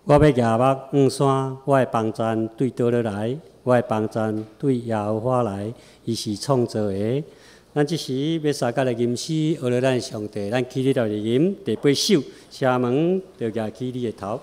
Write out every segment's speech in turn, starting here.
我欲舉目向山，我的幫贊對佗落來？我的幫贊對耶和華來，伊是創造的。咱這時欲相佮來吟詩，學著咱的上帝，咱起立來吟第八首，邪門就舉起你的頭。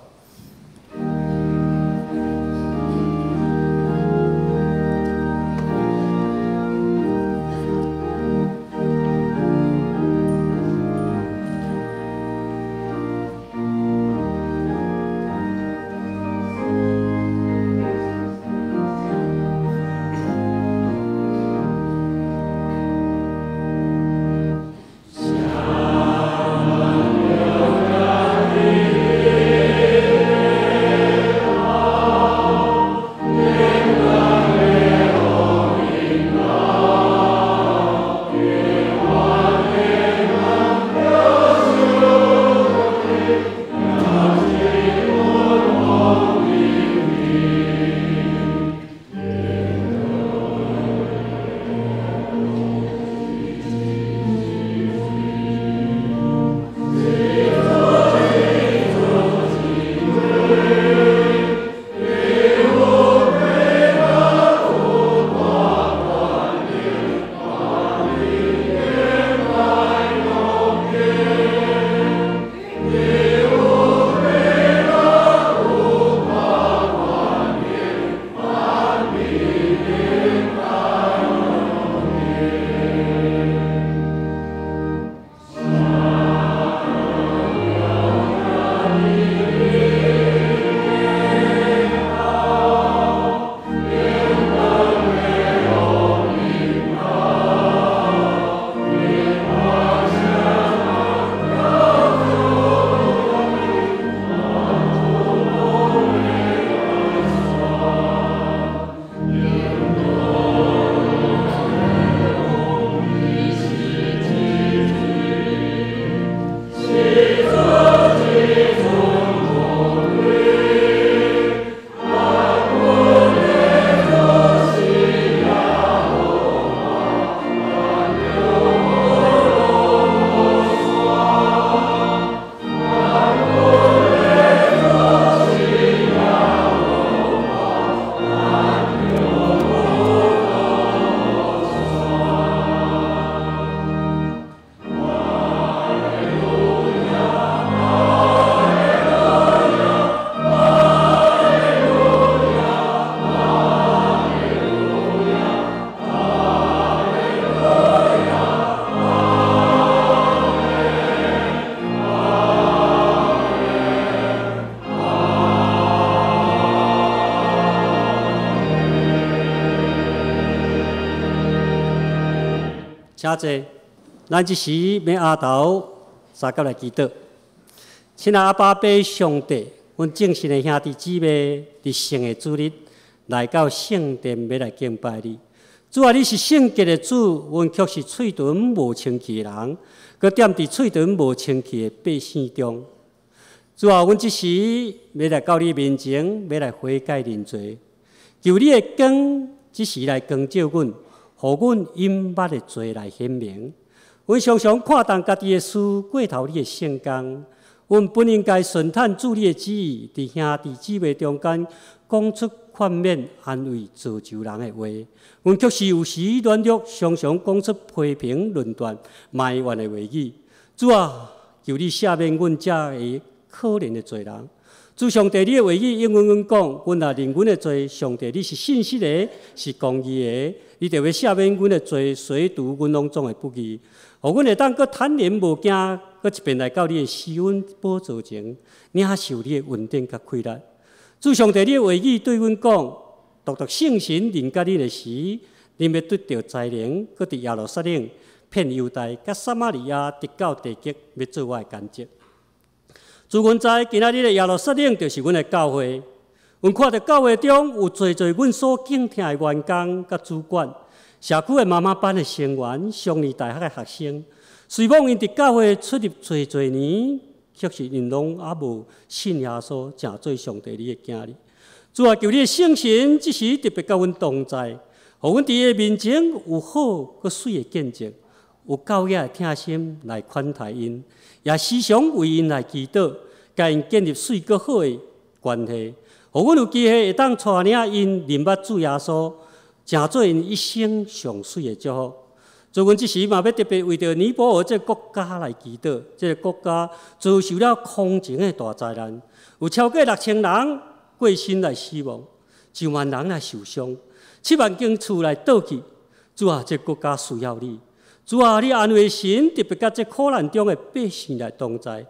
請坐，咱這時欲阿頭相佮來祈禱。親愛阿爸父上帝，阮眾信的兄弟姊妹，佇聖的主日來到聖殿，欲來敬拜你。主啊，你是聖潔的主，阮卻是喙唇無清氣的人，閣踮佇喙唇無清氣的百姓中。主啊，阮這時欲來到你面前，欲來悔改認罪，求你的光這時來光照阮。予阮隱密的罪來顯明。阮常常看重家己的事，過頭你的聖工。阮本應該順趁主你的旨意，佇兄弟姊妹中間講出勸勉、安慰、造就人的話。阮卻是有時軟弱，常常講出批評、論斷、埋怨的話語。主啊，求你赦免阮這个可憐的罪人。主上帝，你的話語應允阮講，阮若認阮的罪，上帝你是信實的，是公義的，你就欲赦免阮的罪，洗除阮攏總的不義，予阮會當閣坦然無驚，閣一遍來到你的施恩寶座前，領受你的恩典佮快樂。主上帝，你的話語對阮講，獨獨聖神臨到恁的時，恁欲得著才能，閣佇耶路撒冷、遍猶大、佮撒瑪利亞，直到地極，欲做我的見證。主，阮知今仔日的耶路撒冷就是阮的教會。阮看著教會中有濟濟阮所敬疼的員工佮主管，社區的媽媽班的成員，雙語大學的學生。雖罔𪜶佇教會出入濟濟年，卻是𪜶攏猶無信耶穌，成做上帝你的囝兒。主啊，求你的聖神這時特別佮阮同在，予阮佇伊的面前有好閣媠的見證，有教養的疼心來款待𪜶，也時常為𪜶來祈禱，共𪜶建立媠閣好的關係，予阮有機會會當帶領𪜶認捌主耶穌，成做𪜶一生上媠的祝福。所以，阮這時嘛欲特別為著尼泊爾這個國家來祈禱。這個國家遭受了空前的大災難，有超過6000人過身來死亡，1萬人來受傷，7萬間厝來倒去。主啊，這個國家需要你。主啊，你安慰神，特別佮這苦難中的百姓來同在，予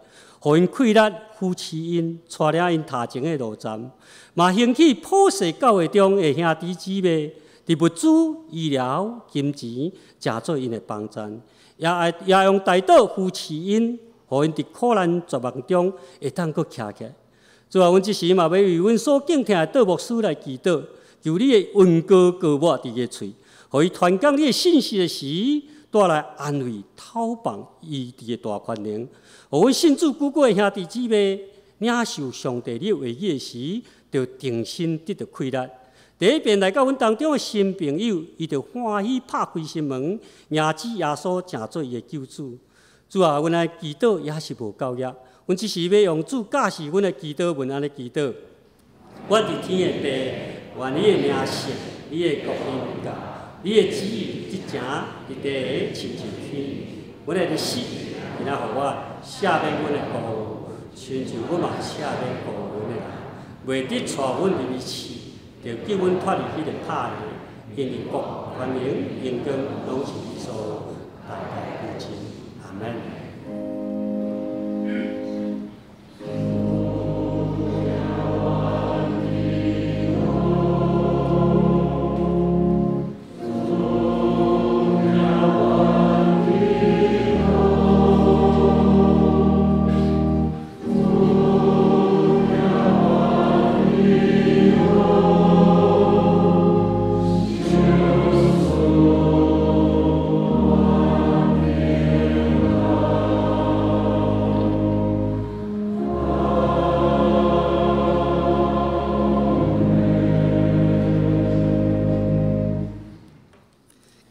𪜶氣力扶持𪜶，帶領𪜶踏前的路站，嘛興起普世教會中的兄弟姊妹，佇物資、醫療、金錢，誠做𪜶的幫贊，也愛也用代禱扶持𪜶，予𪜶佇苦難絕望中會當閣徛起來。主啊，阮這時嘛欲為阮所敬疼的杜牧師來祈禱，求你的恩膏膏抹佇伊的喙，予伊傳講你的信息的時，帶來安慰、透放醫治的大權能，予阮信主久久的兄弟姊妹領受上帝你的話語的時，就重新得著氣力。第一遍來到阮當中的新朋友，伊就歡喜拍開心門，迎主耶穌成做伊的救主。主啊，阮的祈禱也是無夠額，阮只是欲用主教示阮的祈禱文按呢祈禱。阮佇天的父，願你的名聖，你的國臨到，你的旨意執行佇地親像天。阮的日食，今仔予我赦免阮的過誤，親像阮嘛赦免過誤阮的人，袂得帶阮入去試，著救阮脫離彼个歹的，因為國、權能、榮光，攏是你所有，代代無盡。阿門。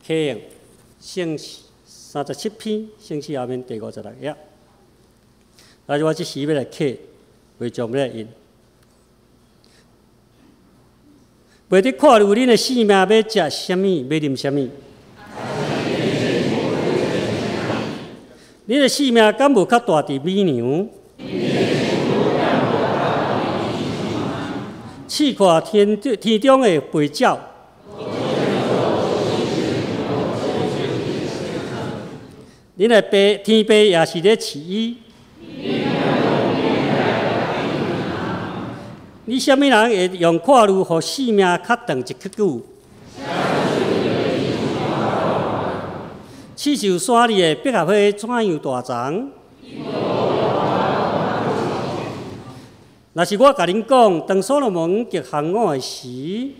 啟用聖詩37篇，聖詩後面第56頁。來，我這時欲來啟，袂將欲來印。袂得看慮恁的性命欲食啥物，欲啉啥物。恁的性命敢無較大佇米糧？試看天天中的飛鳥。恁的爸天爸也是咧飼伊。你啥物人會用看慮，予性命較長一刻久？刺繡山裡的百合花怎樣大叢？若是我共恁講，當所羅門極行伍的時，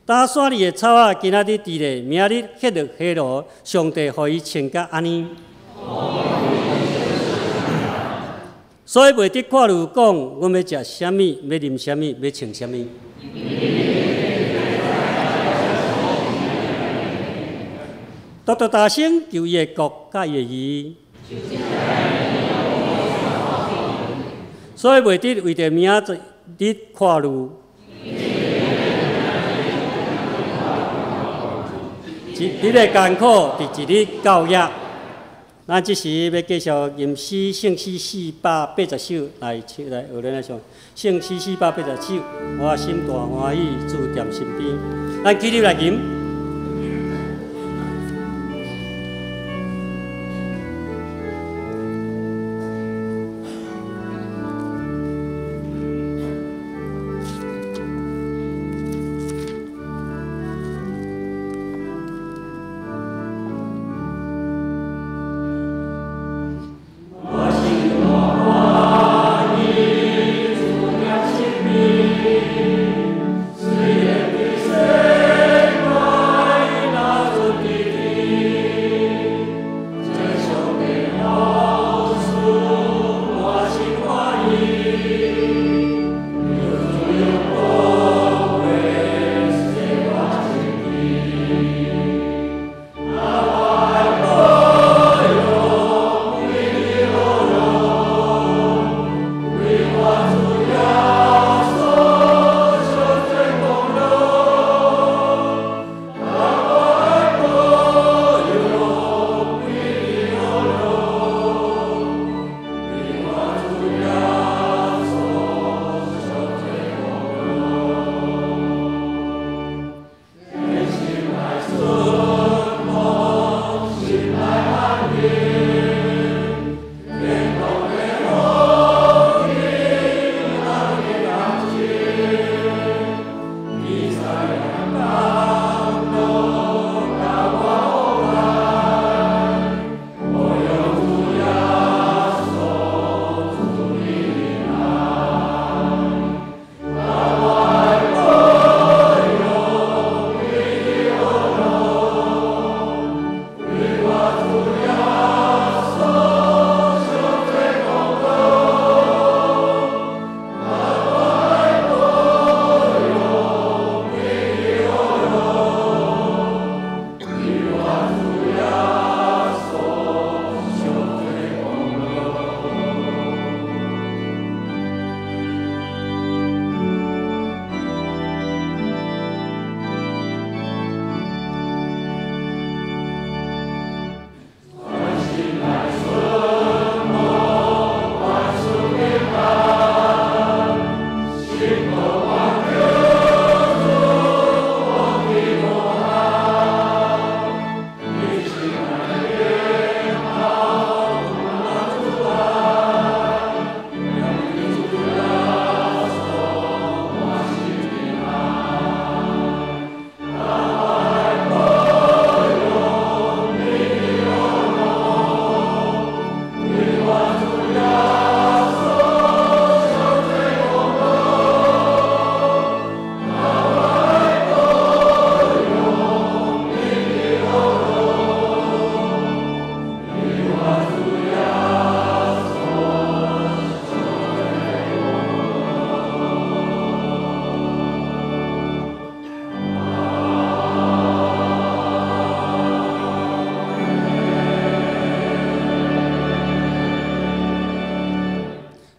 焦山裡的草仔今仔日佇咧，明仔日歇落火爐，上帝予伊穿甲按呢。所以袂得看慮講，阮欲食啥物，欲啉啥物，欲穿啥物。獨獨大聲求伊的國佮伊的義。所以袂得為著明仔日看慮。一日的艱苦，佇一日夠額。咱這時欲繼續吟詩聖詩480首來來學咱來唱聖詩四百八十首，我心大歡喜，主踮身邊。咱起立來吟。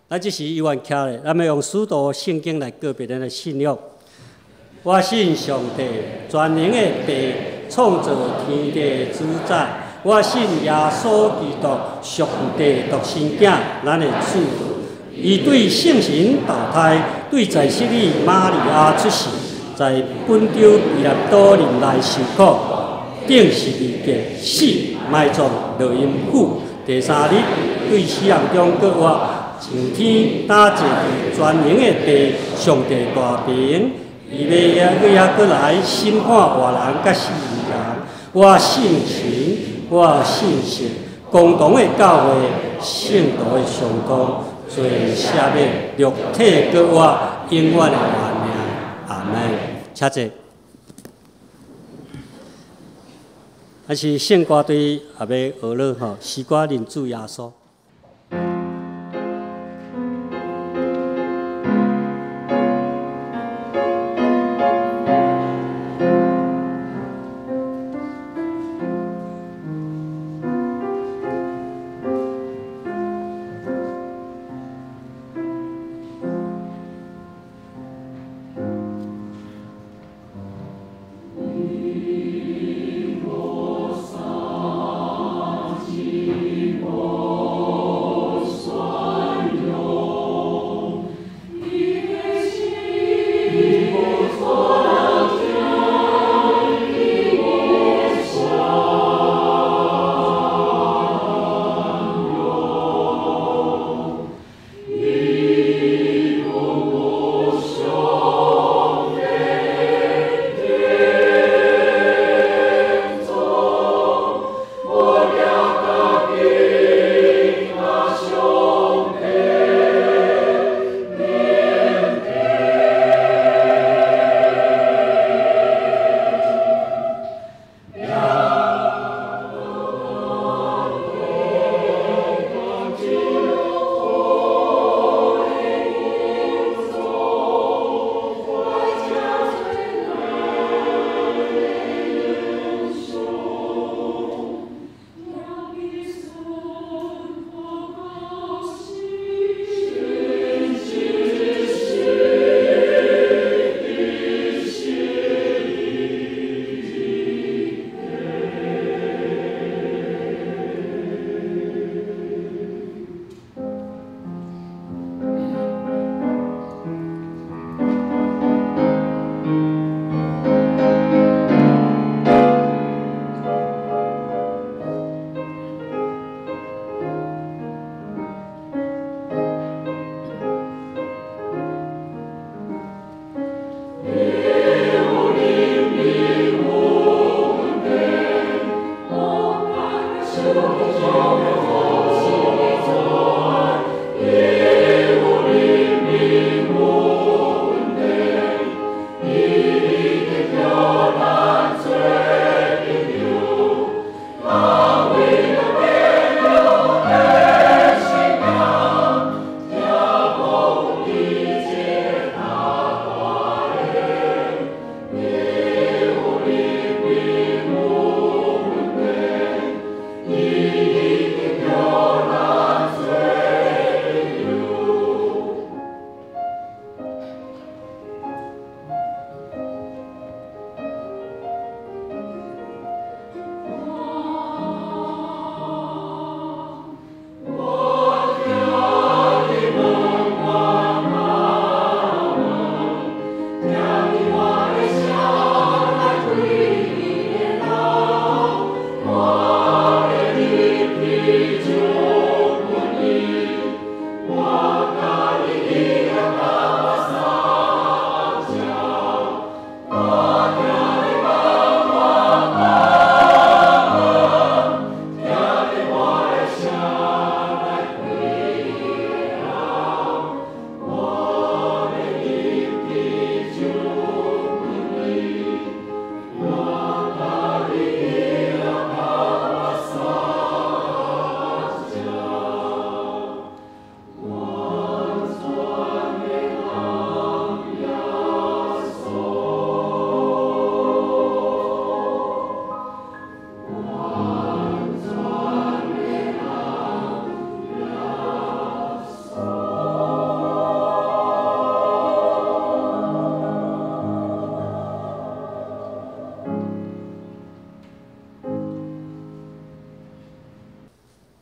咱這時猶原徛咧，咱欲用使徒聖經來告白咱的信仰。我信上帝，全能的父，創造天地主宰。我信耶穌基督，上帝獨生囝，咱的主。伊對聖神投胎，對在聖女瑪利亞出世，在本丟彼拉多臨來受苦，釘十字架死，埋葬落陰府。第三日對死人中復活，上天搭坐佇全能的父上帝大爿。伊欲閣猶閣來審判活人佮死人。我信神，我信聖公同的教會，聖徒的相通，罪赦免，肉體復活，永遠的活命。阿門。請坐。啊是聖歌隊也欲學了吼，詩歌認主耶穌。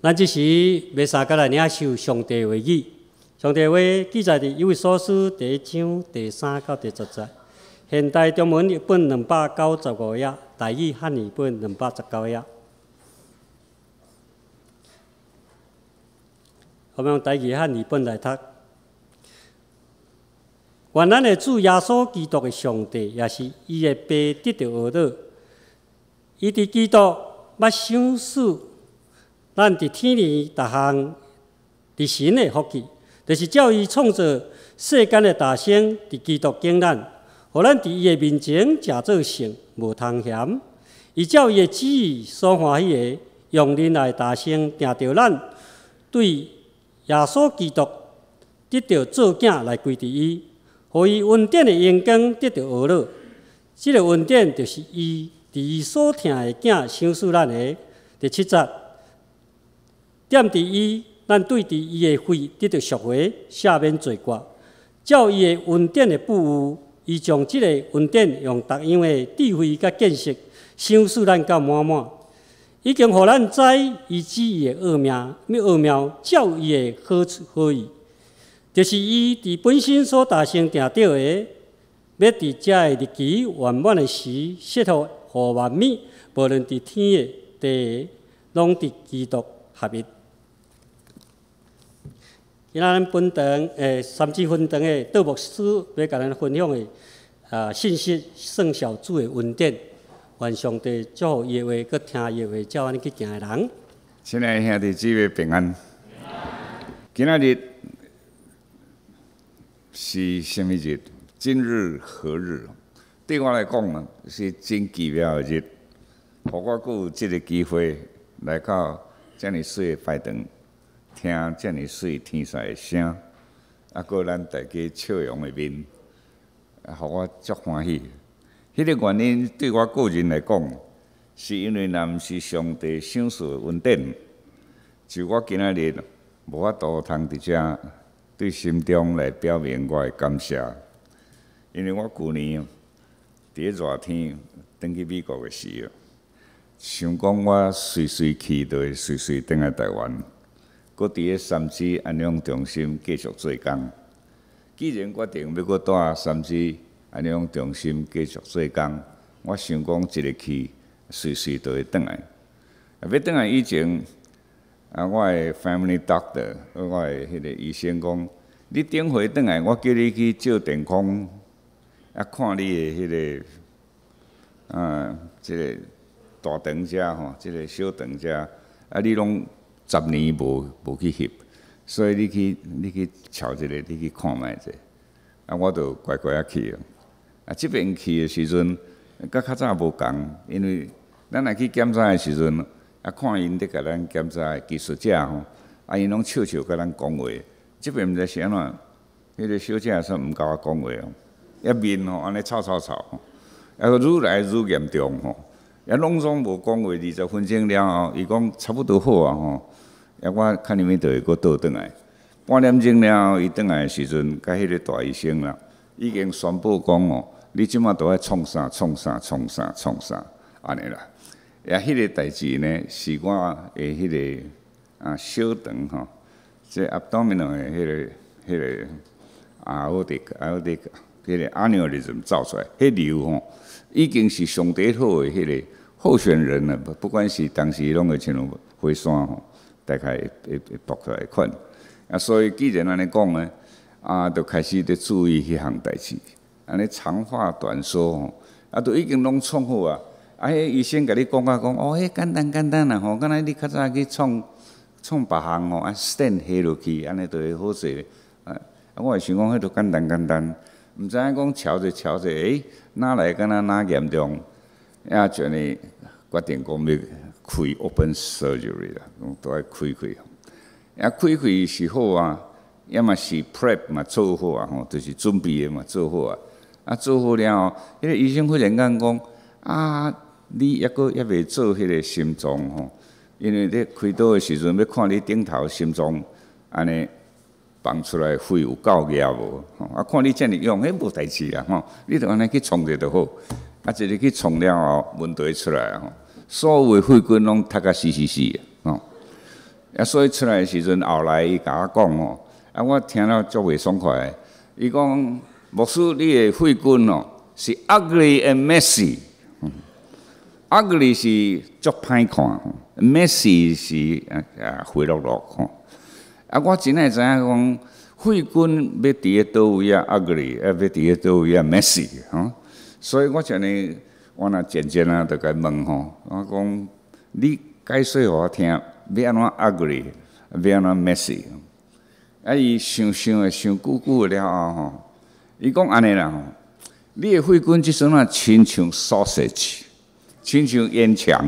咱這時欲相佮來領受上帝話語。上帝話記載佇以弗所書第一章第三到第十節，現代中文譯本295頁，台語漢語本219頁。我們用台語漢語本來讀。願咱的主耶穌基督的上帝，也是伊的爸得著呵咾。伊佇基督捌賞賜咱佇天裡逐項佇神的福氣，就是照伊創造世間的大先，佇基督揀咱，予咱佇伊的面前成做聖，無通嫌。伊照伊的旨意所歡喜的，用仁愛大先定著咱，對耶穌基督得著做囝來歸佇伊。予伊恩典的榮光得著呵咾，這个恩典就是伊佇伊所疼的囝賞賜咱的。第七節，踮佇伊，咱對佇伊的血得著贖回，赦免罪過。照伊的恩典的富裕，伊將這个恩典用各樣的智慧佮見識賞賜咱到滿滿。已經予咱知伊旨意的奧妙，奧妙照伊的好處好意。就是伊佇本身所大先定著的，欲佇這个日期圓滿的時，釋放予萬物，無論佇天的、地的，攏佇基督合一。今仔咱本堂三芝分堂的杜牧師欲共咱分享的信息，算小主的恩典，願上帝祝福伊的話，閣聽伊的話，照按呢去行的人。親愛的兄弟姊妹平安。今仔日是啥物日？今日何日？對我來講啊，是真奇妙的日。予我閣有這个機會來到遮爾媠的拜堂，聽遮爾媠天籟的聲，啊，閣咱大家笑容的面，啊，予我足歡喜。彼个原因對我個人來講，是因為若毋是上帝賞賜的恩典，就我今仔日無法度通佇遮對心中來表明我的感謝。因為我舊年佇咧熱天轉去美國的時，想講我隨隨去就會隨隨轉來台灣，閣佇咧三芝安養中心繼續做工。既然決定欲閣蹛三芝安養中心繼續做工，我想講一个去隨時就會轉來。啊，欲轉來以前，啊，我的 family doctor，我的彼个醫生講，你頂回轉來，我叫你去照電風，啊，看你的彼个，啊，這个大腸遮吼，這个小腸遮，啊，你攏10年無去翕，所以你去瞧一下，你去看覓者。啊，我就乖乖仔去啊。啊，這邊去的時陣，佮較早無仝，因為咱若去檢查的時陣，啊，看𪜶佇共咱檢查的技術者吼，啊，𪜶攏笑笑共咱講話。這邊毋知是按怎，彼个小姐煞毋共我講話哦，一面吼按呢臭臭臭，啊，閣愈來愈嚴重吼，啊，攏總無講話。20分鐘了後，伊講差不多好啊吼，啊，我看入面就會閣倒轉來。半點鐘了後，伊轉來的時陣，佮彼个大醫生啦，已經宣布講哦，你這馬都愛創啥創啥創啥創啥，按呢啦。啊，彼个代誌呢，是我的彼个小腸吼，這 abdominal 的彼个 aortic 彼个 aneurysm 走出來，彼瘤吼已經是上帝好的彼个候選人了，不管是當時攏會親像火山吼，大概會爆出來款。啊，所以既然按呢講呢，啊，就開始佇注意彼項代誌。按呢長話短說吼，啊，都已經攏創好啊。啊，彼醫生共你講啊，講哦，彼簡單簡單啦吼，敢若你較早去創創別項吼，啊，stent 下落去，按呢就會好勢。啊，我會想講，彼都簡單簡單，毋知影講瞧者瞧者，欸，哪來敢若哪嚴重？啊，就呢決定講欲開 open surgery 啦，講都愛開開。啊，開開是好啊，也嘛是 prep 嘛做好啊，吼，就是準備的嘛做好啊。啊，做好了後，彼个醫生忽然間講，啊，你猶閣猶未做彼个心臟吼，因為咧開刀的時陣欲看你頂頭心臟按呢放出來血有夠額無？吼，啊，看你遮爾勇，彼無代誌啦，吼，你就按呢去創者就好。啊，一个去創了後，問題出來吼，所有的血管攏塞甲死死死的，吼。啊，所以出來的時陣，後來伊共我講吼，啊，我聽了足袂爽快的。伊講牧師，你的血管哦是 ugly and messy。ugly 是足歹看，messy 是啊血漉漉吼。啊，我真會知影講，血管欲佇咧佗位啊 ugly，啊欲佇咧佗位啊 messy 吼。所以我像呢，我若漸漸啊，就共問吼，我講你解說予我聽，欲按怎 ugly，欲按怎 messy。啊，伊想想的想久久了後吼，伊講按呢啦吼，你的血管這陣啊親像 sausage，親像煙腸，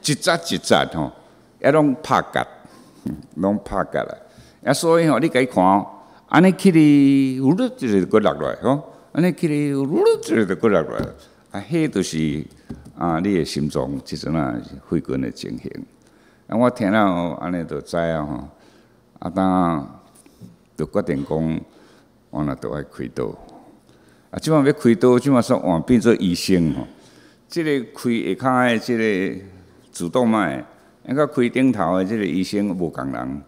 一節一節吼，抑攏拍結，攏拍結啦。啊，所以吼，你共伊看，按呢起哩，呼嚕一个閣落來吼，按呢起哩，呼嚕一個閣落來，啊，彼就是啊，你的心臟這陣啊血管的情形。啊，我聽了按呢就知影吼，啊，當就決定講，我若著愛開刀。啊，這擺欲開刀，這擺煞換變做醫生吼。這个開下跤的這个主動脈，啊，佮開頂頭的這个醫生無仝人，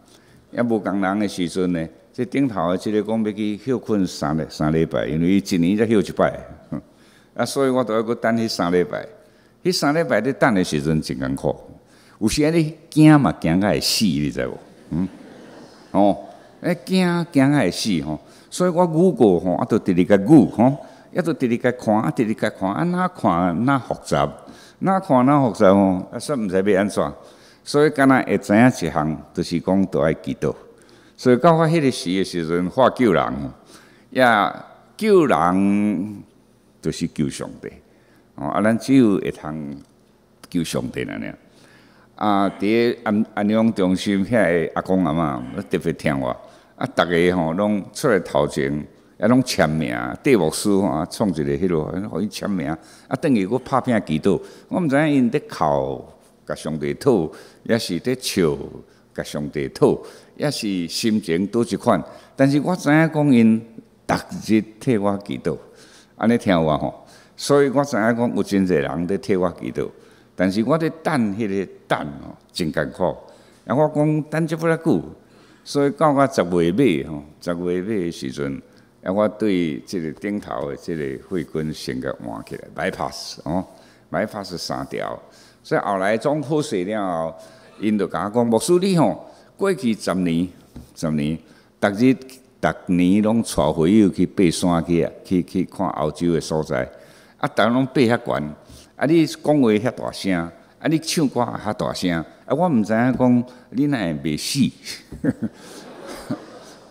抑無仝人的時陣呢，這頂頭的這个講欲去歇睏三禮拜，因為伊一年才歇一擺。啊，所以我著愛閣等彼三禮拜。彼三禮拜咧等的時陣真艱苦，有時你驚嘛驚甲會死，你知無？嗯，哦，欸驚驚甲會死吼，所以我 Google 吼，啊，著直直共 Google 吼，抑著直直共看，啊，直直共看，啊，哪看哪複雜，哪看哪複雜吼，啊，煞毋知欲按怎，所以敢若會知影一項，就是講著愛祈禱。所以到我彼个時的時陣，話救人，也救人就是求上帝。哦，啊，咱只有會通求上帝爾爾。啊，佇咧安安養中心遐个阿公阿嬤特別疼我，啊，逐个吼攏出來頭前，抑攏簽名，戴牧師吼創一个彼落，予伊簽名，啊，轉去閣拍拚祈禱。我毋知影𪜶佇哭共上帝討，抑是佇笑共上帝討，抑是心情佗一款。但是我知影講𪜶逐日替我祈禱，按呢聽有無吼？所以我知影講有真濟人佇替我祈禱，但是我佇等彼个等吼，真艱苦。啊，我講等這麼久，所以到我10月尾吼，10月尾的時陣，啊，我對這个頂頭的這个血管先共換起來，bypass 哦，bypass 三條。所以後來總好勢了後，𪜶就共我講，牧師你吼，過去十年，十年，逐日逐年攏帶會友去爬山去啊，去看歐洲的所在，啊，逐家攏爬遐懸，啊，你講話遐大聲，啊，你唱歌也遐大聲，啊，我毋知影講你哪會袂死？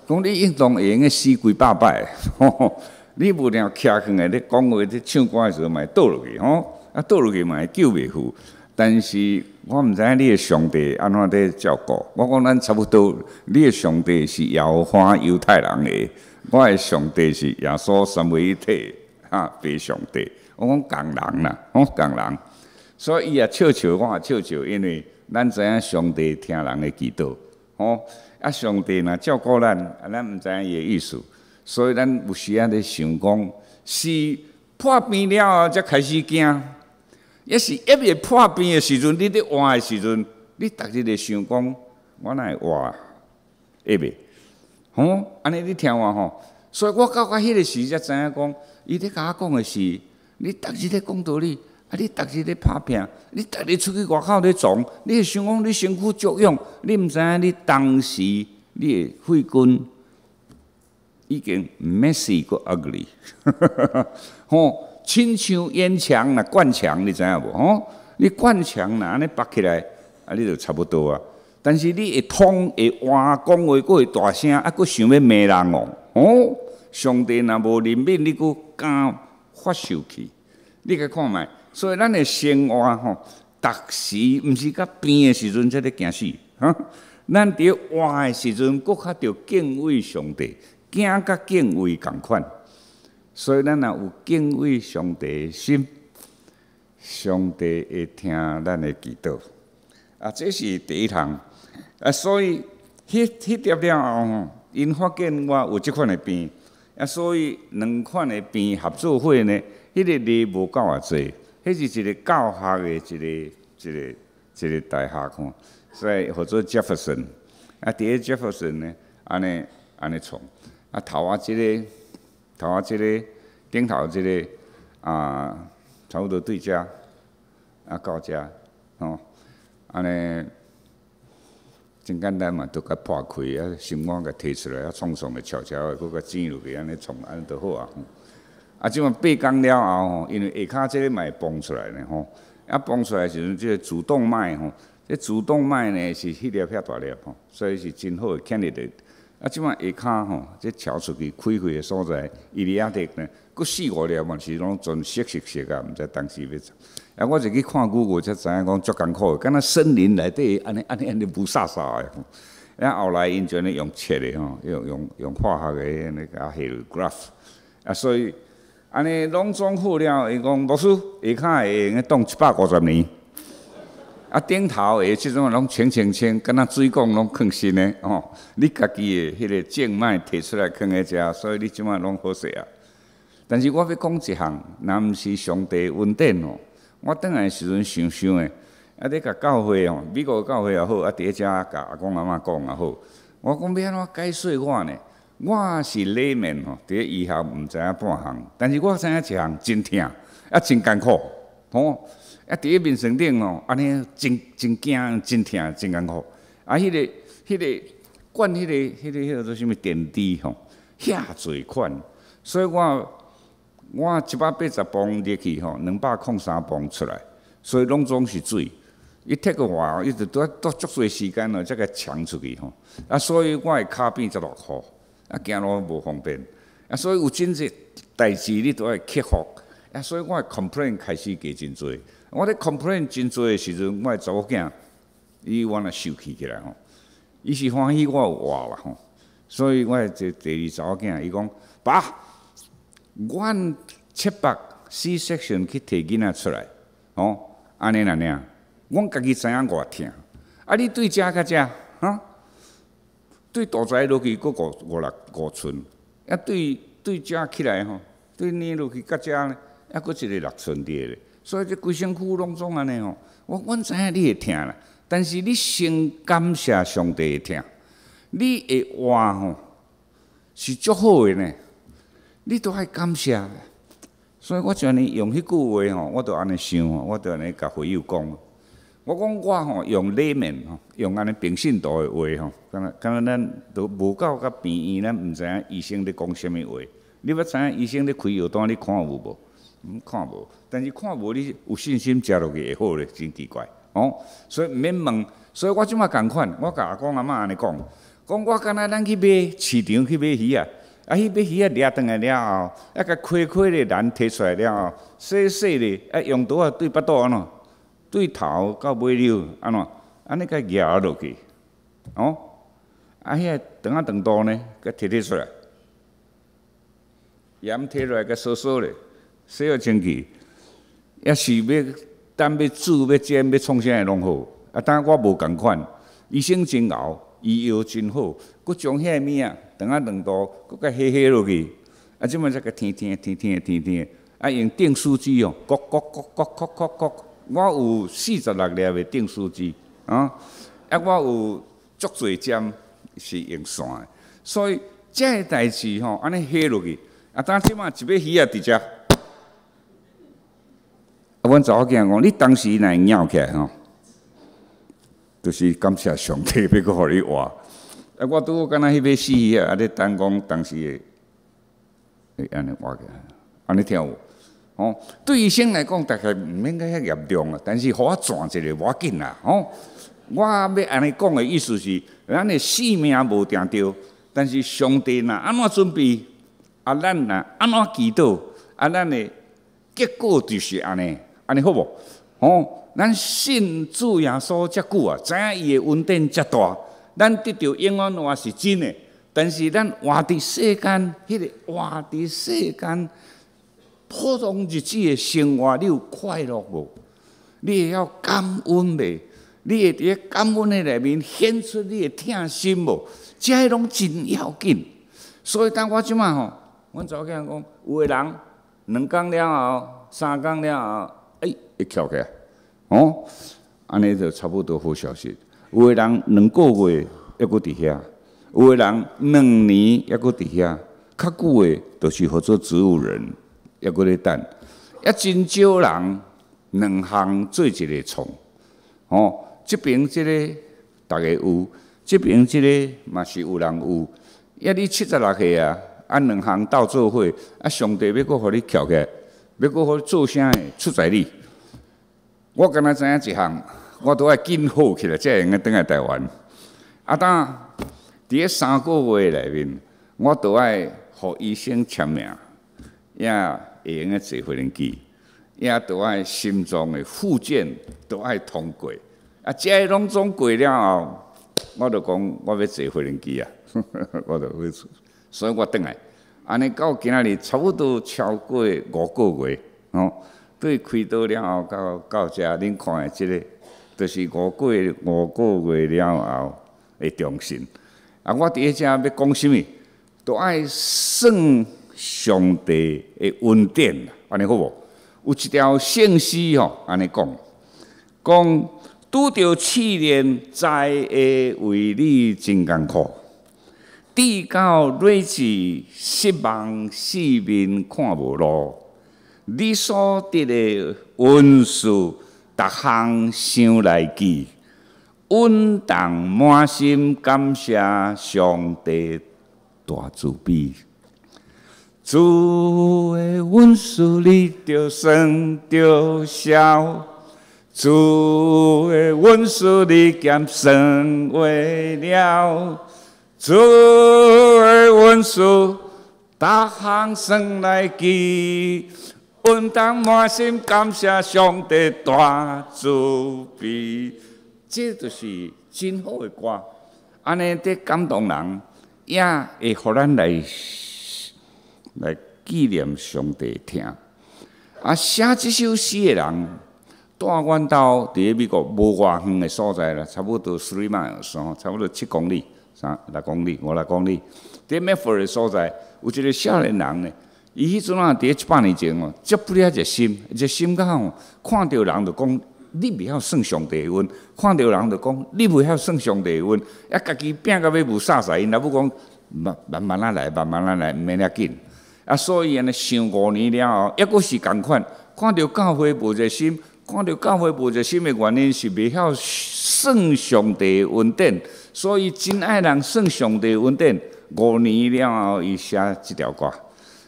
講你應當會用得死幾百擺，你無定徛起來咧講話、咧唱歌的時陣嘛會倒落去吼，啊倒落去嘛會救袂赴。但是我毋知影你的上帝按怎佇照顧。我講咱差不多，你的上帝是耶和華猶太人的，我的上帝是耶穌三位一體，哈，父上帝。我講仝人啦，我講仝人，所以伊也笑笑，我也笑笑，因為咱知影上帝聽人的祈禱，吼，啊，上帝若照顧咱，啊，咱毋知影伊的意思，所以咱有時仔咧想講，是破病了後才開始驚，抑是猶未破病的時陣，你咧活的時陣，你逐日咧想講，我哪會活會袂？吼，按呢你聽我吼，所以我到到彼个時才知影講，伊咧共我講的是，你逐日咧講道理，啊，你逐日咧拍拚，你逐日出去外口咧創，你會想講你身軀足勇，你毋知影你當時你的血管已經 messy 閣 ugly，吼，親像煙腸若灌腸，你知影無？吼，你灌腸若按呢縛起來，啊，你就差不多啊。但是你會通會活講話，閣會大聲，啊，閣想欲罵人哦，哦，上帝若無憐憫，你閣敢發受氣？你共看覓？所以咱的生活吼，逐時毋是佮病的時陣才咧驚死，哈！咱佇活的時陣，閣較著敬畏上帝，驚佮敬畏仝款。所以咱若有敬畏上帝的心，上帝會聽咱的祈禱。啊，這是第一項。啊，所以彼粒了後吼，𪜶發現我有這款的病，啊，所以兩款的病合做伙呢，彼个例無夠偌濟，彼是一個教學的一個大學吼，所以號做 Jefferson。啊，佇咧 Jefferson 呢，按呢按呢創。啊，頭仔這个，頭仔這个，頂頭這个啊，差不多對遮啊到遮吼，按呢真簡單嘛，都共破開啊，心肝共提出來啊，創創的悄悄的，閣共剪落去，按呢創按呢就好啊。啊，這擺八工了後吼，因為下跤這个嘛會膨出來呢吼，啊膨出來時陣，這个主動脈吼，這主動脈呢是彼粒遐大粒吼，所以是真好的 candidate。啊，這擺下跤吼，這橋出去開會的所在，伊裡仔的呢，閣四五粒嘛是攏全熟熟熟啊，毋知當時欲創。啊，我就去看 Google 才知影講足艱苦的，敢若森林內底按呢按呢按呢霧煞煞的。啊，後來𪜶就按呢用切的吼，用化學的按呢共下落 graft。啊，所以按呢攏總好了，伊講牧師下跤會用擋150年。啊，頂頭的這種攏清清清，敢若水管攏囥新的吼。你家己的彼个靜脈提出來囥佇遮，所以你這擺攏好勢啊。但是我欲講一項，若毋是上帝恩典吼，我轉來時陣想想的，啊，咧共教會吼，美國教會也好，啊，佇咧遮共阿公阿嬤講也好，我講欲按怎解說我呢？我是 layman 吼，佇咧醫學毋知影半項，但是我知影一項真疼，啊，真艱苦，吼。啊，佇咧眠床頂吼，按呢真真驚、真疼、真艱苦。啊，彼个、彼个灌彼个、彼个、彼个做啥物點滴吼，遐濟款，所以我我180磅入去吼，203磅出來，所以攏總是水。伊剔個話，伊就拄拄足濟時間咯，才共衝出去吼。啊，所以我的跤變才落雨，啊，行路無方便。啊，所以有真濟代誌你都愛克服。啊，所以我的 complain 開始加真濟。我咧 complain 真濟的時陣，我的查某囝伊原來受氣起來吼，伊是歡喜我有活啦吼，所以我的這第二查某囝伊講，爸，阮切腹 C section 去提囡仔出來，吼，按呢爾爾，阮家己知影偌疼，啊，你對遮到遮，哈？對肚臍落去閣五五六五寸，啊，對對遮起來吼，對捏落去到遮呢，抑閣一个6寸佇咧。所以這規身軀攏總按呢吼，我阮知影你會疼啦，但是你先感謝上帝的疼，你會活吼是足好的呢，你都愛感謝。所以我就按呢用彼句話吼，我就按呢想吼，我就按呢共會友講，我講我吼用 layman 吼，用按呢平信徒的話吼，敢若敢若咱都無到佮病院，咱毋知影醫生咧講啥物話。你欲知影醫生咧開藥單，你看有無？毋看無，但是看無你有信心食落去會好咧，真奇怪哦。所以毋免問，所以我這擺仝款，我共阿公阿嬤按呢講，講我敢若咱去買市場去買魚仔，啊彼買魚仔掠轉來了後，啊共開開咧欄提出來了後，細細咧，啊用刀仔對腹肚按怎？對頭到尾溜按怎？按呢共蜈落去，哦，啊彼个腸仔腸肚呢，共提提出來，鹽提落來共掃掃咧。洗予清氣，抑是欲等欲煮、欲煎、欲創啥攏好。啊，當我無仝款，醫生真𠢕，醫藥真好，閣將彼个物仔腸仔腸肚，閣共下下落去。啊，這擺才共甜甜甜甜甜甜，啊，用訂書機哦，咕咕咕咕咕咕咕，我有46粒的訂書機，啊，啊，我有足濟針是用線的，所以這个代誌吼，按呢下落去，啊，當這擺一尾魚仔佇遮。啊，阮查某囝講，你當時若會咬起來吼，就是感謝上帝欲閣予你活。啊，我拄好敢若彼尾死魚仔，啊，咧等講當時會會按呢活起來，按呢聽有無？吼，對醫生來講，大概毋免該遐嚴重啊，但是予我轉一下無要緊啦，吼。我欲按呢講的意思是，咱的性命無定著，但是上帝若按怎準備，啊，咱若按怎祈禱，啊，咱的結果就是按呢，按呢好無？吼，咱信主耶穌遮久啊，知影伊的恩典遮大，咱得著永遠活是真的，但是咱活佇世間，彼个活佇世間普通日子的生活，你有快樂無？你會曉感恩袂？你會佇咧感恩的內面顯出你的疼心無？這個攏真要緊。所以當我這擺吼，阮查某囝講，有的人2工了後、3工了後，欸，會翹起來，哦，按呢就差不多好消息。有的人2個月猶閣佇遐，有的人2年猶閣佇遐，較久的就是號做植物人，猶閣咧等。也真少人兩項做一个創，吼，這爿這个逐家有，這爿這个嘛是有人有。啊，你76歲啊，啊兩項鬥做伙，啊上帝欲閣予你徛起來，欲閣予你做啥的？出在你。我敢若知影一項，我都愛緊好起來，才會用得轉來台灣。啊，當佇咧3個月內面，我都愛予醫生簽名，也會用得坐飛行機，也都愛心臟的復健都愛通過。啊，這攏總過了後，我就講我欲坐飛行機啊，我就去，所以我轉來。按呢到今仔日差不多超過五個月，吼。對開刀了後到到遮，恁看的這个，就是五個月了後的重新。啊，我佇咧遮欲講啥物，都愛算上帝的恩典，按呢好無？有一條聖詩吼，按呢講，講拄著試煉，知會為你真艱苦，直到睿智失望，四面看無路。你所得的恩賜，逐項想來記，穩當滿心感謝上帝大慈悲。主的恩賜你著算著數，主的恩賜你兼算袂了，主的恩賜逐項算來記。穩當滿心感謝上帝大慈悲，這就是真好的歌。按呢佇感動人，也會予咱來紀念上帝疼。啊，寫這首詩的人，蹛阮兜佇咧美國無偌遠的所在啦，差不多 3 miles，差不多7公里、3、6公里、五六公里。佇 Medford 的所在，有一个少年人呢。伊彼陣啊，佇咧100年前哦，遮不了熱心，熱心到吼，看著人就講你袂曉算上帝的恩，看著人就講你袂曉算上帝的恩，啊，家己拚到欲霧煞煞，𪜶老母講慢慢慢仔來，慢慢仔來，毋免遐緊。啊，所以按呢想5年了後，猶閣是仝款，看著教會無熱心，看著教會無熱心的原因是袂曉算上帝的恩典，所以真愛人算上帝的恩典。5年了後，伊寫這條歌。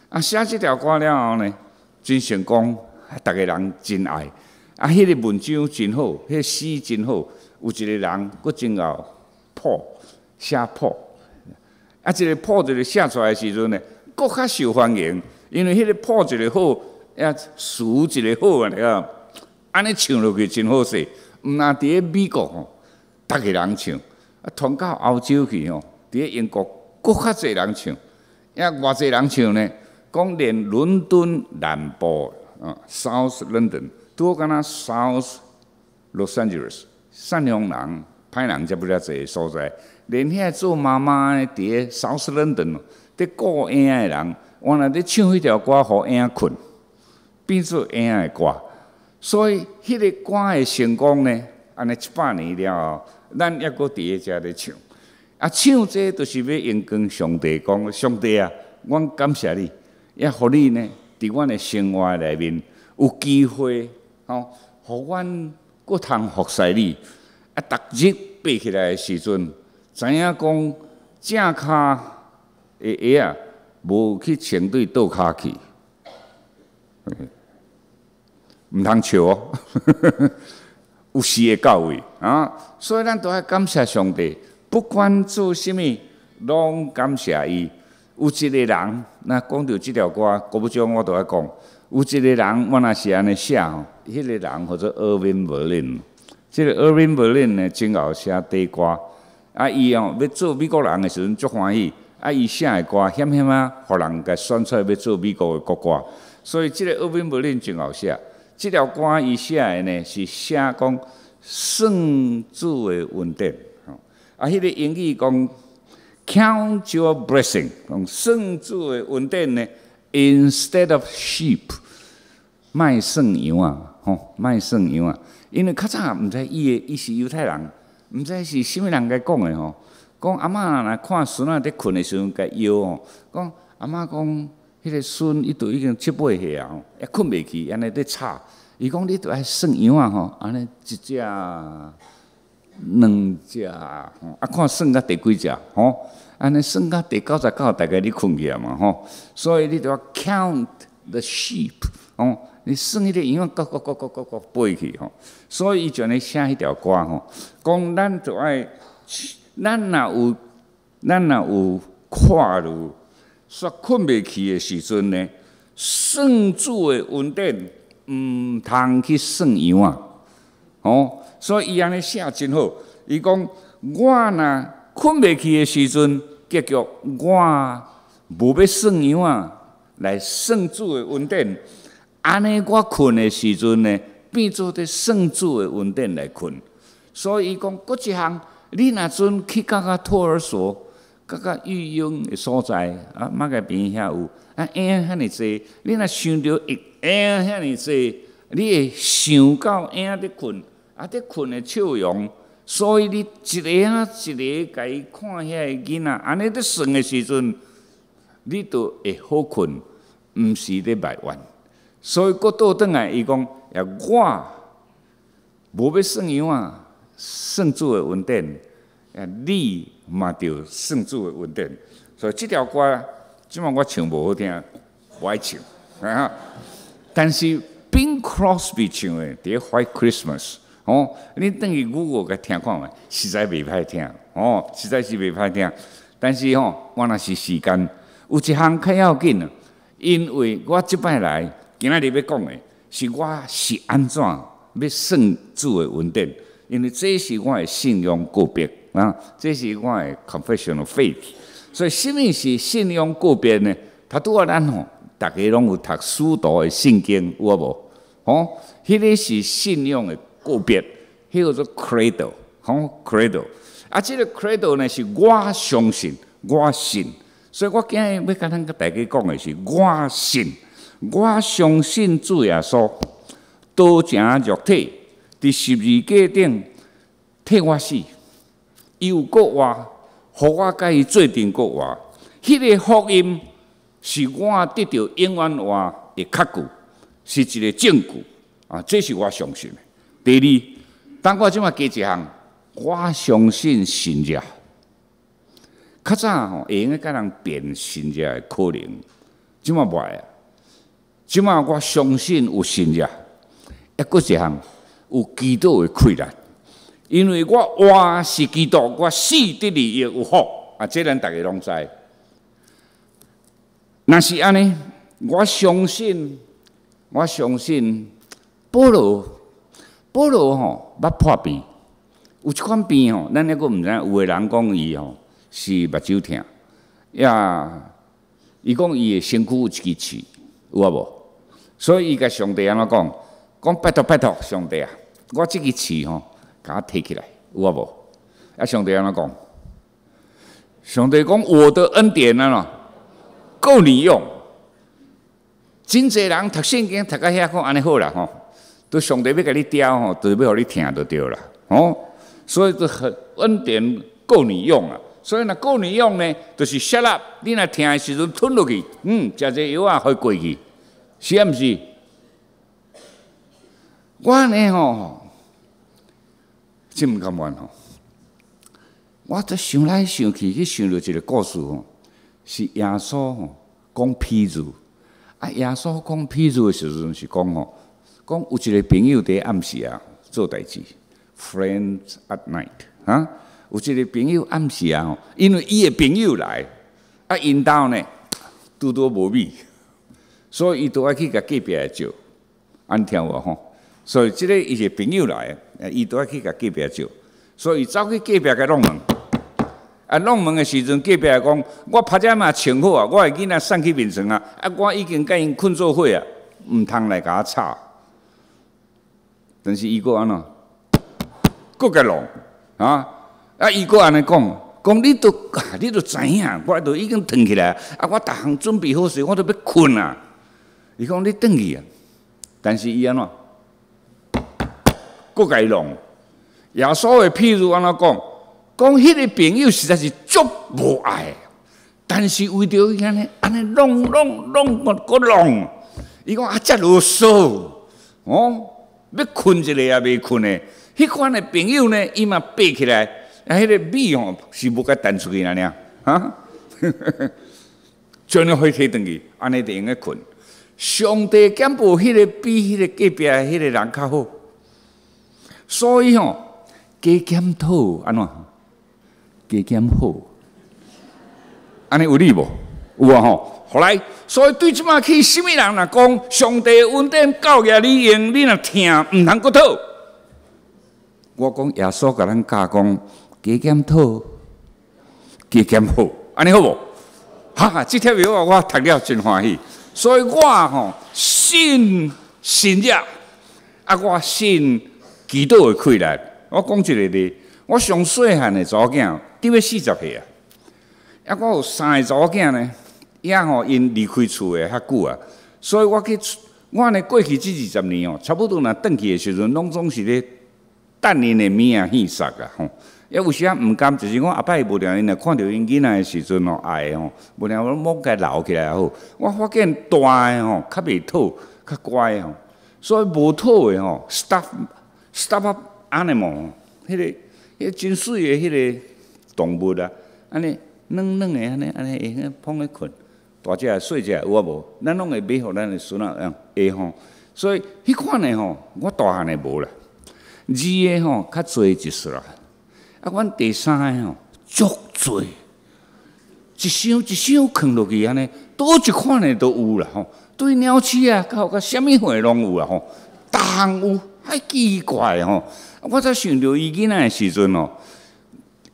啊，寫這條歌了後呢，真成功，逐个人真愛。啊，彼个文章真好，彼个詩真好。有一个人閣真𠢕譜寫譜，啊，這个譜一个寫出來的時陣呢，閣較受歡迎，因為彼个譜一个好，啊，詞一個好啊，按呢唱落去真好勢。毋但佇咧美國吼，逐个人唱，啊，傳到歐洲去吼，佇咧英國閣較濟人唱，啊，偌濟人唱呢？講連倫敦南部啊，South London，拄好敢若 South Los Angeles，善良人、歹人才不了濟所在，連遐做媽媽的佇咧 South London，佇顧嬰仔的人，原來佇唱彼條歌，予嬰仔睏，變做嬰仔的歌。所以，彼个歌的成功呢，按呢100年了後，咱猶閣佇咧遮咧唱。啊，唱這就是欲榮光上帝，講上帝啊，阮感謝你。也予你呢，佇阮的生活內面有機會，吼，予阮閣通服侍你。啊，逐日爬起來的時陣，知影講正跤的鞋仔無去穿對倒跤去，毋通笑哦。有時會到位啊，所以咱都愛感謝上帝，不管做啥物，攏感謝伊。有一個人，若講著這條歌，國母獎我都愛講。有一個人，我若是按呢寫吼，彼個人號做 Irving Berlin。這个 Irving Berlin 呢，真𠢕寫短歌。啊，伊哦欲做美國人的時陣足歡喜。啊，伊寫的歌險險仔，予人共選出來欲做美國的國歌。所以這个 Irving Berlin 真𠢕寫。這條歌伊寫的呢，是寫講算主的恩典。啊，彼個英語講 Count your blessing，講算主的恩典呢，instead of sheep，莫算羊仔，吼，莫算羊仔，因為較早毋知伊的伊是猶太人，毋知是啥物人共講的吼，講阿嬤若看孫仔佇睏的時陣，共搖吼，講阿嬤講，彼個孫伊都已經七八歲啊吼，猶睏袂去，按呢佇吵。伊講你著愛算羊仔吼，按呢一隻、兩隻，吼，啊看算到第幾隻吼，按呢算到第99，大概你睏去啊嘛吼。所以你著愛 count the sheep，吼，你算彼個羊仔，各各各各各各飛去吼。所以伊就按呢寫彼條歌吼，講咱著愛，咱若有看到煞睏袂去的時陣呢，算主的恩典，毋通去算羊仔，吼，所以伊按呢寫真好。伊講我若睏袂去的時陣，結局我無欲算羊仔來算主的恩典，按呢我睏的時陣呢，變做佇算主的恩典來睏。所以伊講，閣一項，你若陣去到甲托兒所，到甲育嬰的所在，啊，馬偕病院遐有，啊，嬰仔遐爾濟，你若想著嬰仔遐爾濟，你會想到嬰仔佇睏，啊，佇睏的笑容，所以你一个仔一个共伊看遐个囡仔，按呢佇算的時陣，你就會好睏，毋是咧埋怨。所以閣倒轉來，伊講，也我無欲算羊仔，算主的恩典，啊，你嘛著算主的恩典。所以這條歌，這擺我唱無好聽，無愛唱啊。但是 Bing Crosby 唱的，佇 White Christmas，哦，你轉去 Google 共聽看覓，實在袂歹聽，哦，實在是袂歹聽。但是吼，我若是時間，有一項較要緊啊，因為我這擺來今仔日欲講的是我是按怎欲算主的恩典，因為這是我的信仰告白啊，這是我的 confession of faith。所以，啥物是信仰告白呢？頭拄仔咱吼，逐家攏有讀使徒的信經，有無？吼，彼個是信仰的告白，彼個叫做 credo，吼 credo。啊，這個 credo 呢，是我相信，我信。所以我今日欲共咱大家講的是，我信，我相信主耶穌道成肉體，佇十字架頂替我死，伊又復活，予我佮伊做陣復活。彼個福音是我得著永遠活的確據，是一個證據啊！這是我相信的。第二，當我這擺加一項，我相信神跡。較早吼會用得共人辯神跡的可能，這擺無愛啊。這擺我相信有神跡，抑閣一項有基督的氣力，因為我活是基督，我死得利益有福啊！這咱逐家攏知。若是按呢，我相信，我相信保羅，保羅吼捌破病，有一款病吼，咱抑閣毋知影，有的人講伊吼是目睭疼，呀，伊講伊的身軀有一支刺，有啊無？所以伊共上帝按怎講？講拜託拜託，上帝啊，我這支刺吼，共我提起來，有啊無？啊，上帝按怎講？上帝講我的恩典啊，夠你用。真濟人讀聖經讀到遐講按呢好啦吼，都上帝欲共你刁吼，就是欲予你疼就對啦，吼。所以就很恩典夠你用啊。所以若夠你用呢，就是 shut up，你若疼的時陣吞落去，食這藥仔會過去，是啊毋是？我呢吼，真毋甘願吼。我這想來想去，去想著一個故事吼，是耶穌吼講譬喻。啊，耶穌講譬喻的時陣是講吼，講有一個朋友佇暗時啊做代誌，friends at night 啊，有一個朋友暗時啊吼，因為伊的朋友來，啊，𪜶兜呢拄拄無米，所以伊都愛去共隔壁的借，按呢聽有無吼？所以這個伊是朋友來，伊都愛去共隔壁借，所以伊走去隔壁共挵門。啊，挵門的時陣，隔壁講：我パジャマ穿好啊，我的囡仔送去眠床啊，啊，我已經佮𪜶睏做伙啊，毋通來共我吵。但是伊閣按怎？閣共挵啊！啊，伊閣按呢講，講你都知影，我都已經轉起來，啊，我逐項準備好勢，我都欲睏啊。伊講你轉去啊，但是伊按怎？閣共伊挵。耶穌的譬喻按怎講？講彼个朋友實在是足無愛，但是為著伊按呢按呢弄弄弄閣弄，伊講啊，遮囉嗦，哦，欲睏一下也袂睏的。彼款的朋友呢，伊嘛爬起來，啊，彼个米吼是無共彈出去爾爾，哈，將你火提轉去，按呢就會用得睏。上帝敢無彼个比彼个隔壁彼个人較好，所以吼，加檢討按怎？加減好，按呢有理無？有啊吼。予來，所以對這擺去，啥物人若講上帝恩典夠額你用，你若聽毋通閣討。我講耶穌共咱教講加減討，加減好，按呢好無？哈，這帖藥我讀了真歡喜，所以我吼信新約，啊，我信祈禱的氣力。我講一個例，我上細漢的查某囝，得欲40歲啊，啊，我有三個查某囝呢，也吼𪜶離開厝的較久啊，所以我去我按呢過去這20年哦，差不多若轉去的時陣，攏總是咧等𪜶的物仔戲殺啊吼。啊，有時仔毋甘，就是講後擺無聊，𪜶若看著𪜶囡仔的時陣吼，愛吼，無聊我摸共留起來也好。我發現大的吼較袂討，較乖吼，所以無討的吼，stuff animal，彼個真媠的彼個動物啊，按呢軟軟的按呢按呢會捧咧睏，大隻的細隻的有啊無？咱攏會買予咱的孫仔會吼，所以彼款的吼，我大漢的無啦，二个吼較濟一絲啦。啊，阮第三个吼足濟，一箱一箱囥落去按呢，佗一款的都有啦吼。對鳥鼠啊，到到啥物貨攏有啊吼，逐項有，遐奇怪吼。我才想著伊囡仔的時陣吼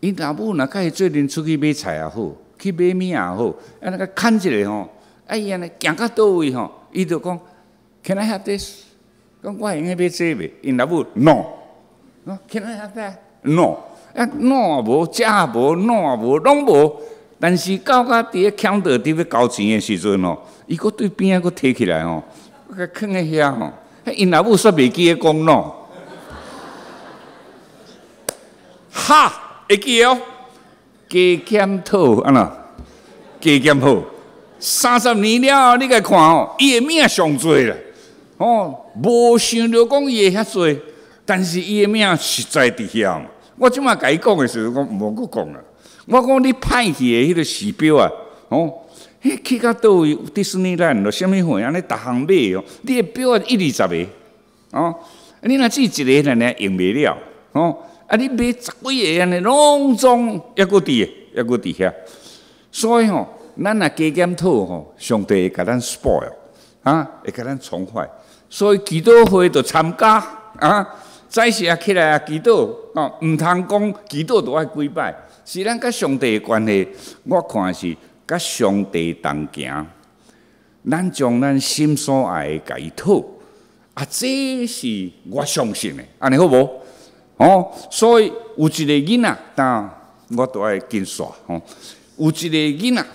，𪜶老母若佮伊做陣出去買菜也好，去買物也好，啊那個牽一下吼，啊伊按呢行到佗位吼，伊就講，Can I have this？講我會用得買這個袂？𪜶老母 No，Can I have that？No。啊，no 也無，食也無，no 也無，攏無。但是到甲佇咧 counter 佇欲交錢的時陣吼，伊閣對邊仔閣提起來吼，閣囥佇遐吼，𪜶老母煞袂記得講 no。哈，會記得哦，加檢討按怎？加減好。30年了後，你共看吼，伊的物上濟啦，哦，無想著講伊會遐濟，但是伊的物實在佇遐。我這擺共伊講的時陣，講毋好閣講啦。我講你歹去的彼個時錶啊，哦，彼去到佗位迪士尼蘭咯，啥物貨按呢逐項買哦，你的錶啊一二十个，哦，你若只一个按呢用袂了，哦，啊你買十幾个按呢，攏總猶閣佇，猶閣佇遐。所以吼，咱若加減討吼，上帝會共咱 spoil，啊，會共咱寵壞。所以祈禱會就參加啊。早時啊起來啊祈禱，哦，毋通講祈禱就愛幾擺，是咱佮上帝的關係，我看是佮上帝同行，咱將咱心所愛的共伊討，啊，這是我相信的，按呢好無？哦，所以有一個囡仔，但我都愛緊煞吼。有一個囡仔，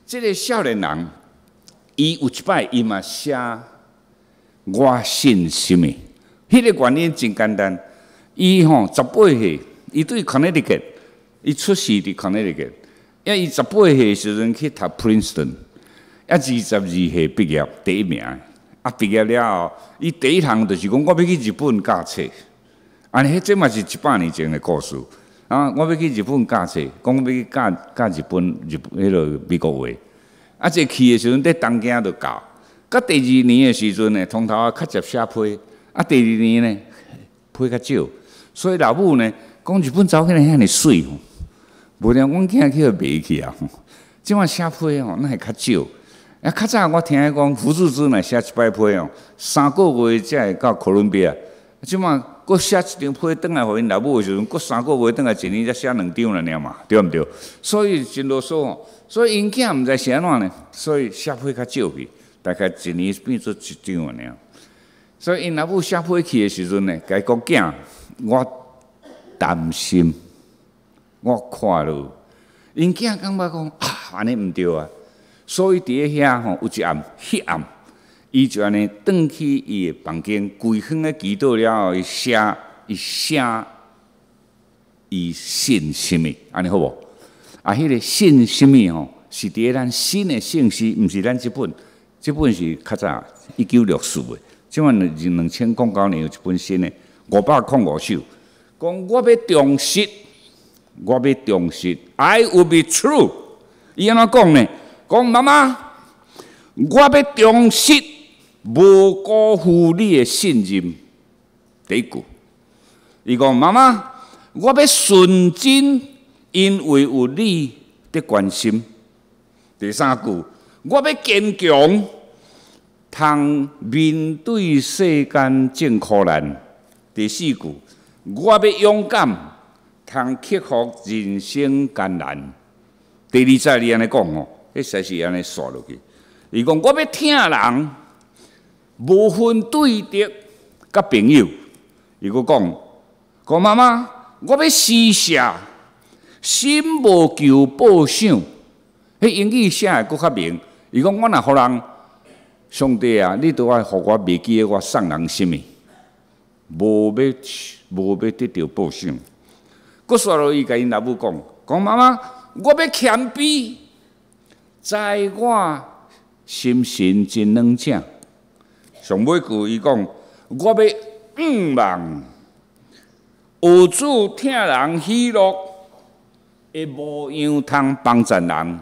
這個少年人，伊有一擺伊嘛寫我信啥物。彼個原因真簡單，伊吼十八歲，伊對 Connecticut，伊出世佇 Connecticut，啊伊十八歲時陣去讀 Princeton，啊22歲畢業第一名，啊畢業了後，伊第一項就是講我欲去日本教冊，按呢彼這嘛是100年前的故事，啊我欲去日本教冊，講欲去教教日本日彼个美國話，啊這去的時陣佇東京就教，到第二年的時陣呢，頭頭仔較捷寫批。啊，第二年呢，批較少，所以老母呢，講日本查某囝遐爾媠吼，無聊阮囝去予賣去啊！這擺寫批吼，哪會較少？啊，較早我聽講，胡適之若寫一擺批哦，3個月才會到哥倫比亞。這擺閣寫一張批轉來予𪜶老母的時陣，閣三個月轉來一年才寫兩張爾嘛，對毋對？所以真囉嗦吼，所以𪜶囝毋知是按怎呢，所以寫批較少去，大概一年變做一張爾。所以𪜶老母寫批去的時陣呢，共伊講囝，我擔心，我看著，𪜶囝感覺講啊，按呢毋對啊，所以佇咧遐吼有一暗，彼暗，伊就按呢轉去伊的房間，規昏咧祈禱了後，伊寫伊寫伊信啥物，按呢好無？啊，彼个信啥物吼，是佇咧咱新的聖詩，毋是咱這本，這本是較早1964的，這擺2009年有一本新的505首，講我欲忠實，我欲忠實，I will be true。伊按怎講呢？講媽媽，我欲忠實，無辜負你的信任。第一句，伊講媽媽，我欲純真，因為有你的關心。第三句，我欲堅強，通面對世間眾苦難。第四句，我欲勇敢，通克服人生艱難。第二節伊按呢講吼，彼實是按呢煞落去。伊講我欲疼人，無分對敵佮朋友。伊閣講，講媽媽，我欲施捨，心無求報賞。彼英語寫的閣較明。伊講我若予人，上帝啊，你都愛予我袂記得我送人啥物，無欲得著報賞。閣煞落伊共𪜶老母講，講媽媽，我欲謙卑，知我心神真軟正。上尾句伊講，我欲向望，學主疼人喜樂的模樣，通幫贊人，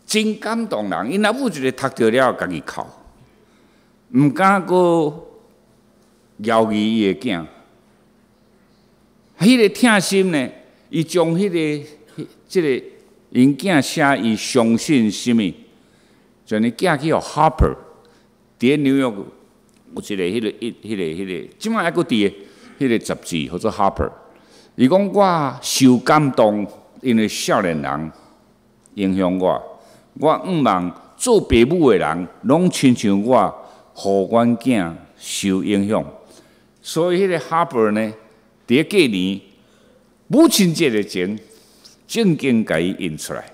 真感動人。𪜶老母一个讀著了，家己哭，毋敢閣枵疑伊的囝。彼个疼心呢，伊將彼个、這个𪜶囝寫伊相信啥物，將伊寄去予 Harper，佇咧紐約有一个、彼个、一、彼个、彼个，這擺猶閣佇个彼个雜誌，號做 Harper。伊講我受感動，因為少年人影響我，我向望做爸母的人，攏親像我，予阮囝受影響。所以彼个 Harper 呢，佇咧過年母親節的前，正經共伊印出來，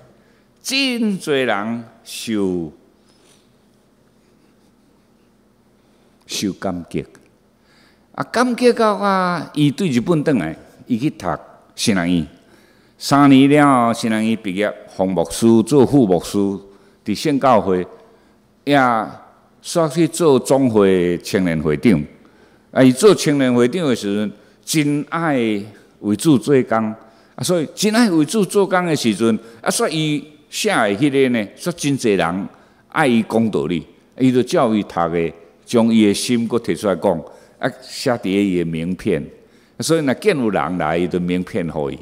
真濟人受感激，啊，感激到啊，伊對日本轉來，伊去讀神學院，3年了後，神學院畢業，馮牧師做副牧師，佇聖教會，也煞去做總會青年會長。啊，伊做青年會長的時陣，真愛為主做工，啊，所以真愛為主做工的時陣，啊，所以伊寫的彼个呢，煞真濟人愛伊講道理，伊就照伊讀的，將伊的心閣提出來講，啊，寫佇咧伊的名片。所以若見有人來，伊就名片予伊。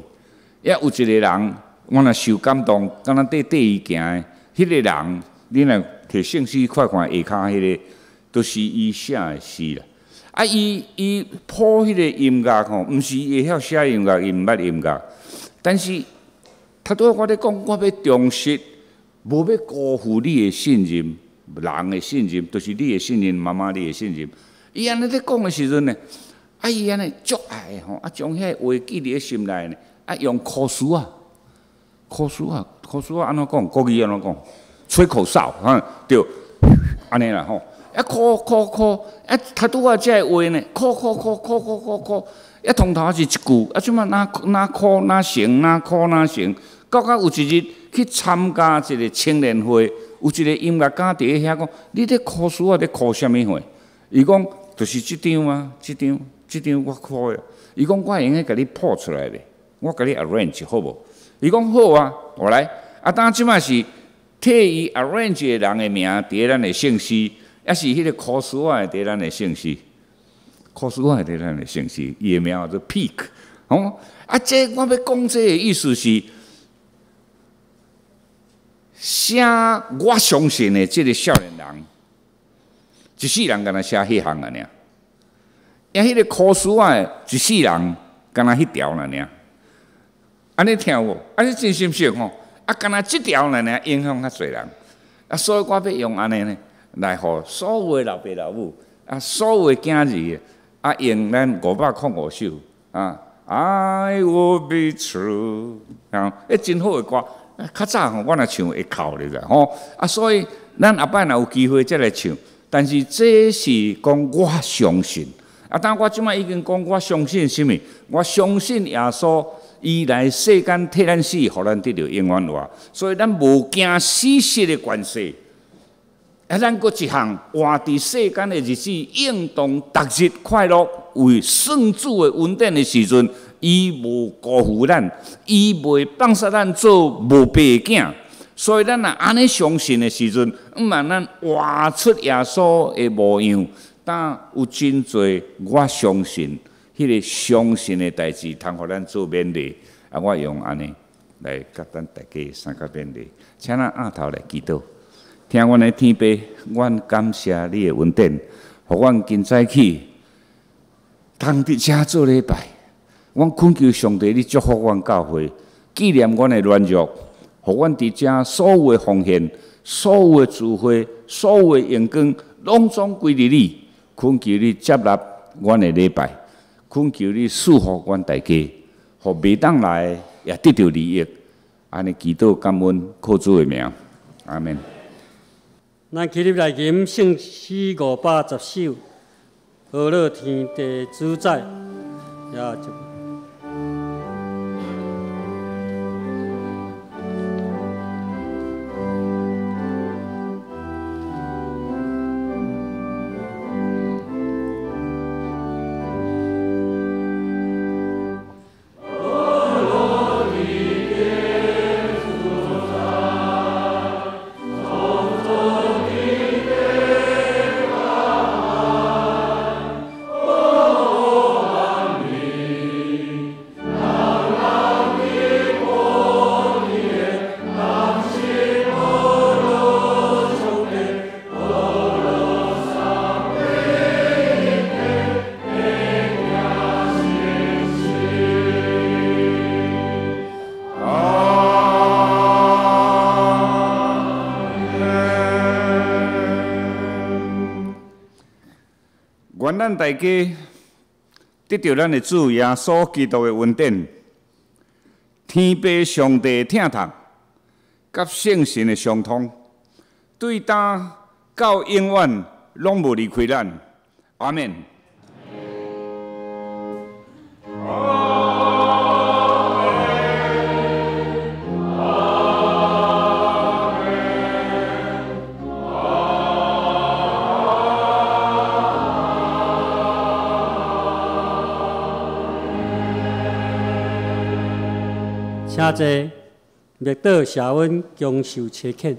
也有一個人，我若受感動，敢若綴綴伊行的，彼个人，你若摕聖詩看看下跤彼个，都是伊寫的詩啦。啊，伊譜彼個音樂吼，毋是伊會曉寫音樂，伊毋捌音樂。但是，頭拄仔我咧講，我欲忠實，無欲辜負你的信任，人的信任，就是你的信任，媽媽你的信任。伊按呢咧講的時陣呢，啊，伊按呢足愛吼，啊，將遐話記佇咧心內呢，啊，用箍書仔，箍書仔，箍書仔按怎講？國語按怎講？吹口哨，哈，對，按呢啦吼。啊，箍箍箍，啊，頭拄仔這个話呢，箍箍箍箍箍箍箍，啊，通頭是一句，啊，這擺哪哪箍哪成，哪箍哪成，到到有一日去參加一個青年會，有一個音樂家佇咧遐講，你咧箍書仔咧箍啥物貨？伊講就是這張啊，這張，這張我箍的。伊講我會用得共你譜出來咧，我共你 arrange 好無？伊講好啊，我來。啊，當這擺是替伊 arrange 的人的名佇咧咱的聖詩。抑是彼个箍書仔佇咱的聖詩，箍書仔佇咱的聖詩，伊的名叫做 Peak。吼，啊，這我欲講這个意思是，寫我相信的這个少年人，一世人敢若寫彼項爾，抑彼个箍書仔一世人敢若彼條爾爾。按呢聽無？按呢真心實吼，啊，敢若這條爾爾影響較濟人。啊，所以我欲用按呢呢，來予所有的老爸老母，啊，所有的囝兒，啊，用咱505首啊，I will be true，啊，彼真好的歌，較早吼，我若唱會哭咧啦吼，啊，所以咱後擺若有機會再來唱，但是這是講我相信，啊，但我這擺已經講，我相信啥物？我相信耶穌，伊來世間替咱死，予咱得著永遠活。所以咱無驚死屍的權勢。啊，咱閣一項活佇世間的日子，應當逐日快樂，為算主的恩典的時陣，伊無辜負咱，伊袂放殺咱做無爸的囝。所以咱若按呢相信的時陣，毋但咱活出耶穌的模樣，但有真濟我相信，彼个相信的代誌，通予咱做勉勵。啊，我用按呢來佮咱大家相佮勉勵，請咱徛頭來祈禱。聽阮的天父，阮感謝你的恩典，予阮今早起通佇遮做禮拜。阮懇求上帝，你祝福阮教會，紀念阮的軟弱，予阮佇遮所有的奉獻、所有的聚會、所有的榮光，攏總歸佇你。懇求你接納阮的禮拜，懇求你賜福阮大家，予袂當來的也得著利益。按呢祈禱感恩，靠主的名，阿們。咱起立來吟聖詩510首，和樂天地主宰，也就。願咱大家得著咱的主耶穌基督的恩典，天父上帝的疼痛，佮聖神的相通，對今到永遠攏無離開咱。阿們。請坐，默禱社阮恭受差遣。